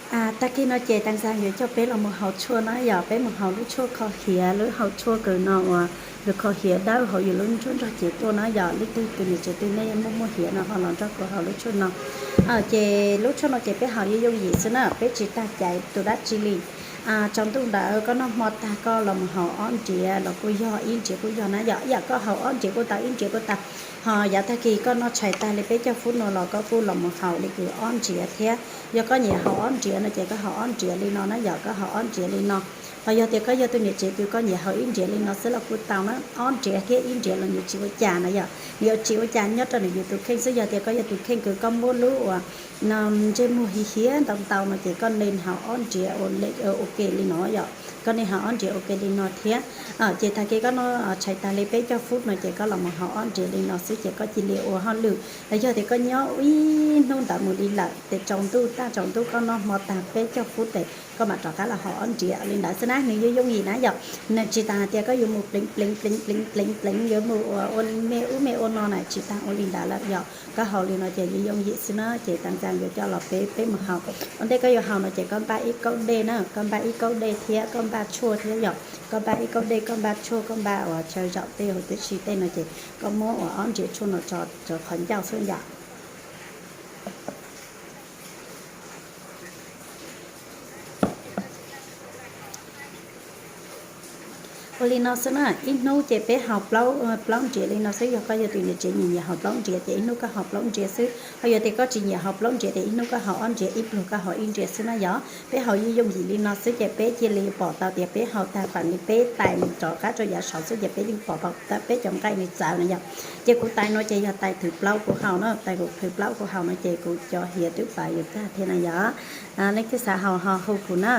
Tag kis no ces Taag Xaa yuav coj peb los mus haus tshuaj na yom, peb mus haus lub tshuaj kho hiav, lub haus tshuaj kws no uas yus kho hiav dawb hauv yus lub nruab nrog cev tuaj na yom. Leej twg tus niam tsev twg nej muaj muaj hiav no ho los nrog kuv haus lub tshuaj no. Ces lub tshuaj no ces peb haus yooj yooj yim xwb na, peb tsis tag caiv tus dab tsi li. Tsaus ntuj ntawd koj noj hmo tag koj los mus haus ob nriav los kuj yog, ib nriav kuj yog na yom, ib yam koj haus ob nriav kuj tau, ib nriav kuj tau. Ho yav tag kis koj noj tshais tag li peb caug fub no los koj kuj los mus haus li kws ob nriav thiab. Yog koj nyiam haus ob nriav no ces koj haus ob nriav li no na yom, koj haus ob nriav li no. Ho yog tias koj yog tus niam tsev kws koj nyiam haus ib nriav li no xwb los kuj tau na, ob nriav thiab ib nriav los nws tsis ua cas na yom, nws yuav tsis ua cas nyob rau nws yus tus kheej xwb. Yog tias koj yog tus kheej kws koj muab lub uas ntsej muag hiav hiav ntau ntau no ces koj nim haus ob nriav ua ke li no yom, koj nim haus ob nriav ua ke li no thiab. Ces tag kis koj noj tshais tag li peb caug fub no ces koj los mus haus ob nriav li no xwb ces koj cia li ua hauj lwm. Los yog tias koj nyob ib hnub ntawd mus li lawm ces tsaus ntuj, tag tsaus ntuj koj noj hmo tag peb caug fub ces koj mam rov qab los haus ob nriav li ntawd xwb na, nws yooj yooj yim na yom. Nws tsis tas hais tias koj yuav mus pleev pleev pleev pleev pleev pleev yuav mus ua me ub me ua no na, tsis tas ua li ntawd lawm yom. Koj haus li no ces yooj yooj yim xwb na, ces Taag Xaa yuav coj los peb, peb mus haus. Ua ntej koj yuav haus no ces koj npaj ib kaub dej na, koj npaj ib kaub dej thiab koj npaj tshuaj thiab yom. Koj npaj ib kaub dej, koj npaj tshuaj, koj npaj uas chaw zaum tej huv tib si tej no ces koj muab uas ob nriav tshuaj no tso rau qhov ncauj xwb yom. Ua li no xwb na, ib hnub ces peb haus plaub, plaub nriav li no xwb. Yog koj yog tus niam tsev nyiam nyiam haus plaub nriav ces ib hnub koj haus plaub nriav xwb. Ho yog tias koj tsis nyiam haus plaub nriav ces ib hnub koj haus ob nriav, ib pluag koj haus ib nriav xwb na yom. Peb haus yooj yooj yim li no xwb ces peb cia li pom tau tias peb haus tag, pam li peb tais mus rov qab rau yav saud xwb ces peb yeej pom tau peb cov nqaij nws txawv na yom. Ces kuv tais no ces yog tais thwv plaub kuv haus na, tais kuv thwv plaub kuv haus no ces kuv cov hiav twb pab yus tag thiab na yom. Leej twg xav haus ho hu kuv na.